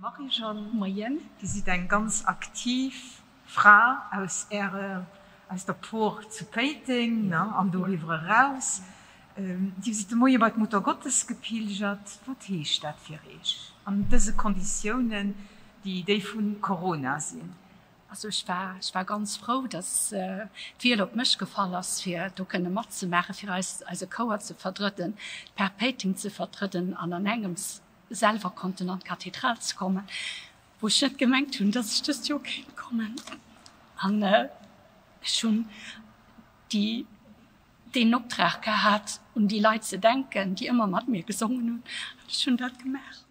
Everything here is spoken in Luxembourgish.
Marie-Jeanne. Moien. Dir sidd eng ganz aktiv Fra aus Ärer, aus der Por zu Péiteng, ne, an doriwwer eraus. Dir sidd de Moie bei d'Muttergottes gepilgert. Wat heescht dat fir Iech an dëse Konditiounen, déi déi vu Corona sinn? Also ech war, ech war ganz frou, dass d'Wiel op mech gefall ass, fir do kënne matzemaachen, fir eis, eise Chouer ze vertrëdden, d'Par Péiteng ze vertrëdden an an engems selwer konnten an d'Kathedral ze kommen, wou ech net gemengt hunn, dass ech dëst Joer kéint kommen. An ech hunn déi, deen Optrag gehat, un déi Leit ze denken, déi ëmmer mat mir gesongen hunn. An ech hunn dat gemaach.